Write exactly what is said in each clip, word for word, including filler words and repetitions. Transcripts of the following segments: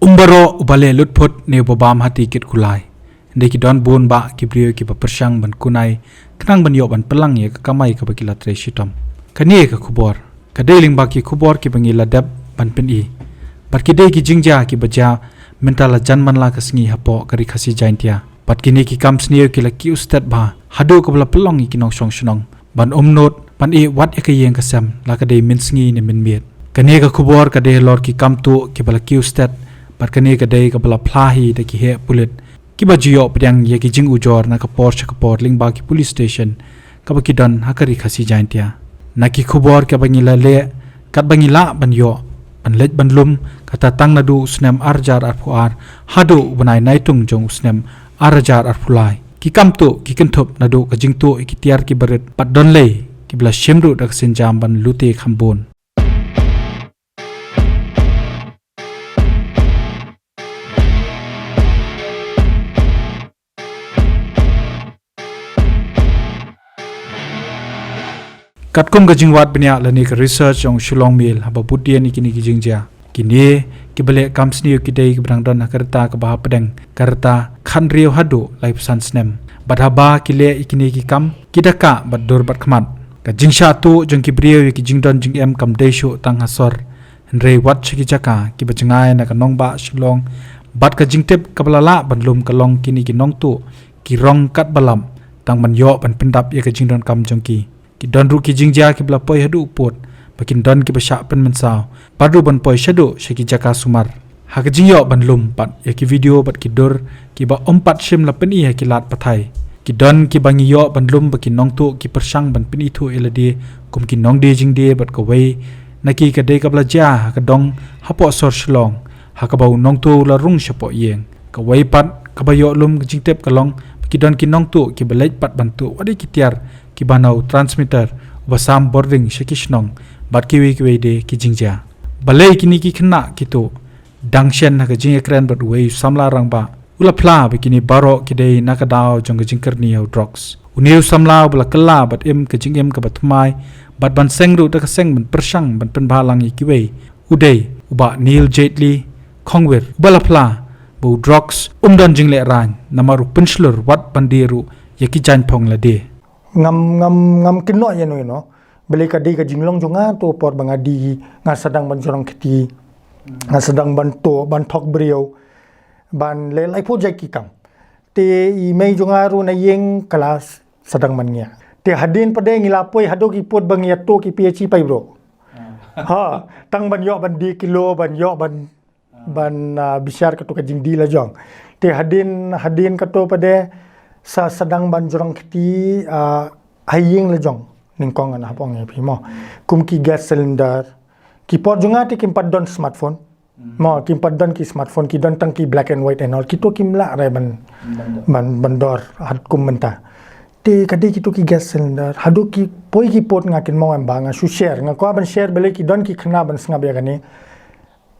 Um baroh uba leh lutphut ne uba bam hati kit kulai. Hynrei ki don bun bah ki briew kiba pyrshang ban kunai khnang ban ïoh ban pynlang ïa ka kamai kaba ki la trei shitom. Kane ka khubor ka dei lyngba ki khubor kiba ngi la dep ban pyni. Bad ki dei ki jingjia kiba jia mynta la jan man la ka sngi hapoh ka Ri Khasi Jaintia. Bad kine ki kam sniew ki la kiew stet bha haduh kaba la pynlong ïa ki nongshong shnong ban ym nud ban ïeh wat ïa ka ïing ka sem, la ka dei mynsngi ne mynmiet. Kane ka khubor ka dei halor ki kam tuh kiba la kiew stet bad kane ka dei kaba la phla hi da ki heh pulit kiba ju ïoh pdiang ïa ki jingujor na ka por sha ka por lyngba ki police station kaba ki don ha ka Ri Khasi Jaintia. Na ki khubor kaba ngi la leh, katba ngi lah ban ïoh, ban leit ban lum, kata tang naduh u snem ar hajar arphew ar haduh u bnai Naitung jong u snem ar hajar arphew lai. Ki kam tuh ki kynthup naduh ka jingtuh ïa ki tiar kiba rit bad don lei kiba la shim ruh da ka sienjam ban lute kham bun. Katkum ka jingwad bniah lane ka research jong u Shillong Mail haba bud dien ïa kine ki jingjia. Kine kiba leh kam sniew ki dei kiba dang don ha ka rta kaba hapdeng ka rta khathynriew haduh laiphew san snem. Bad haba ki leh ïa kine ki kam ki da kah bad dur bad khmat. Ka jingshah tuh jong ki briew ïa ki jingdon jingem kam dei shuh tang ha sor, hynrei wat sha ki jaka kiba jngai na ka nongbah Shillong. Bad ka jingtip kaba la lah ban lum ka long kine ki nongtuh ki rong katba lap tang ban ïoh ban pyndap ïa ka jingdonkam jong ki. Ki don ruh ki jingjia kiba la poi haduh u pud ba kin don kiba shah pynmynsaw bad ruh ban poi shaduh sha ki jaka sumar. Ha ka jingïoh ban lum pat ïa ki video bad ki dur kiba ym pat shym la pyni ha ki lad pathai, ki don kiba ngi ïoh ban lum ba ki nongtuh ki pyrshang ban pynithuh ïa lade kum ki nongdie jingdie bad kawei na ki ka dei kaba la jia ha ka dong hapoh sor Shillong, ha kaba u nongtuh u la rung shapoh ïing. Kawei pat kaba ïoh lum ka jingtip ka long ba ki don ki nongtuh kiba leit pat ban tuh wat ïa ki tiar kiba na u transmitter uba sam bording sha ki shnong bad kiwei kiwei de ki jingjia. Balei kine ki khynnah ki tuh? Dang shen ha ka jingïakren bad uwei u samla rangbah, u la phla ba kine baroh ki dei na ka daw jong ka jingkyrni ïa u drugs. Une u samla uba la kylla bad im ka jingim kaba thymmai bad ban seng ruh da ka seng ban pyrshang ban pynbha lang ïa kiwei, u dei u Bah Neil Jaitley Khongwir, uba la phla ba u drugs um don jinglehrain namar u pynshlur wat ban die ruh ïa ki jaiñphong lade. Ngam, ngam, ngam kynnoh ïano ïano. Balei ka dei ka jinglong jong nga, to por ba nga die, nga sdang ban jrong kti, nga sdang ban tuh, ban thok briew, ban leh laiphew jait ki kam. Te i mei jong nga ruh na ïing ka la sdang ban ngiah. Te hadien pat de ngi la poi haduh ki pud ba ngi ïa tuh ki P H E pipe ruh. Ha, tang ban ïoh ban die kilo, ban ïoh ban, ban, ah, bishar kato ka jingdie la jong. Te hadien, hadien kato pat de sa sdang ban jrong kti, ah, ha ïing la jong. Nyngkong ngan hap ong ïa phi mo. Kum ki gas cylinder. Ki por jong nga te kim pat don smartphone. Mo, kim pat don ki smartphone, ki don tang ki black and white and all. Kito kim lah re ban, ban, ban dor hat kum mynta. Te ka dei kito ki gas cylinder. Haduh ki poi ki pud nga kynmaw em ba nga shu share. Nga kwah ban share balei ki don ki khynnah ban sngap ïa kane.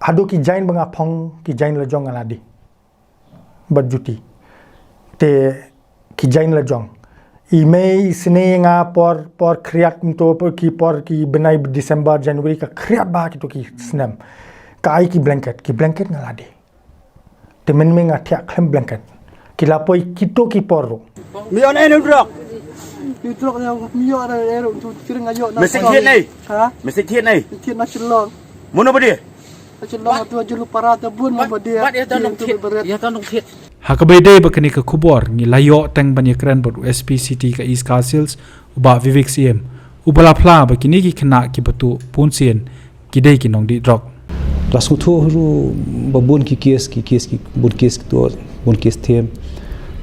Haduh ki jaiñ ba nga phong, ki jaiñ la jong nga la die. Bad juti. Te ki jaiñ la jong. I mei i sni nga por, por khriat mynto, por ki, por ki bnai December, January ka khriat bha kito ki snem. Ka ai ki blanket, ki blanket nga la die. Te mynmiet nga thiah khlem blanket. Ki la poi kito ki por ruh. Mi ïoh ne u drok? U drok ne mi ïoh ne, ne, tu kring nga ïoh na. Mesti thied ne? Ha? Mesti thied ne? Thied na Shillong. Mono ba die? Na Shillong tu aju lu para ta bun mo ba die. Bat ïa ta nong thied. Ïa ta nong thied. Ha kaba ïadei bad kane ka khubor ngi la ïoh teng ban ïakren bad u S P City ka East Khasi Hills, u Bah Vivek Syiem, uba la phla ba kine ki khynnah kiba tuh bunsien ki dei ki nongdih drok. La sngewthuh ruh ba bun ki case, ki case, ki bun case ki tuh, bun case them.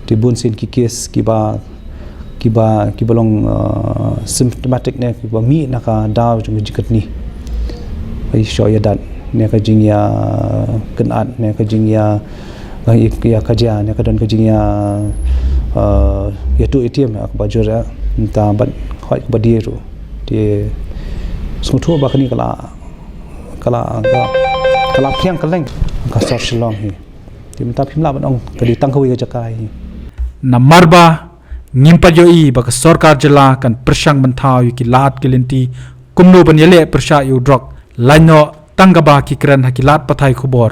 Te bunsien ki case kiba, kiba, kiba long, uh, symptomatic ne kiba mih na ka daw jong ka jingkyrni. Ai shoh ïa dat ne ka jingïa kynad ne ka jingïa, ïa, ïa ka jia ne ka don ka jingïa, uh, ïa tuh ïa them ïa kaba jur ïa mynta bad hoi kaba die ruh. Te sngewthuh ba kane ka la, ka la, ka la, ka la phiang kylleng ka sor Shillong hi. Te mynta phim lah ban ong ka dei tang kawei ka jaka hi. Namar ba ngim pat ïohi ba ka sorkar jylla kan pyrshang ban thaw ïa ki lad ki lynti kumno ban ïaleh pyrshah ïa u drok, lait noh tang kaba ki kren ha ki lad pathai khubor.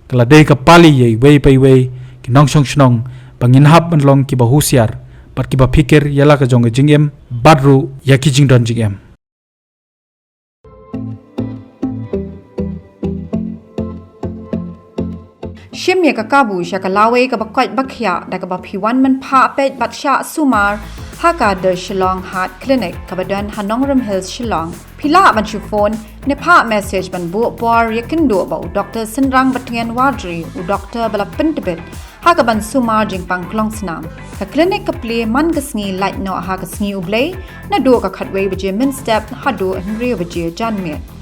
ka la dei ka pali ïa iwei pa iwei ki nongshong shnong ba ngin hap ban long kiba husiar bad kiba phikir ïa la ka jong ka jingim bad ruh ïa ki jingdon jingim. Shim ïa ka kabu sha ka lawei kaba koit ba khiah da kaba phi wan mynphah peit bad shah sumar ha ka The Shillong Heart Clinic kaba don ha Nongrum Hills, Shillong. Phi lah ban shu phone ne phah message ban buh por ïakynduh bad u Doctor Synrang Batngen Wardri, u doctor ba la pyntbit ha kaban sumar jingpang klong snam. Ka clinic ka plie man ka sngi lait noh ha ka sngi U Blei, naduh ka khatwei baje mynstep haduh hynriew baje janmiet.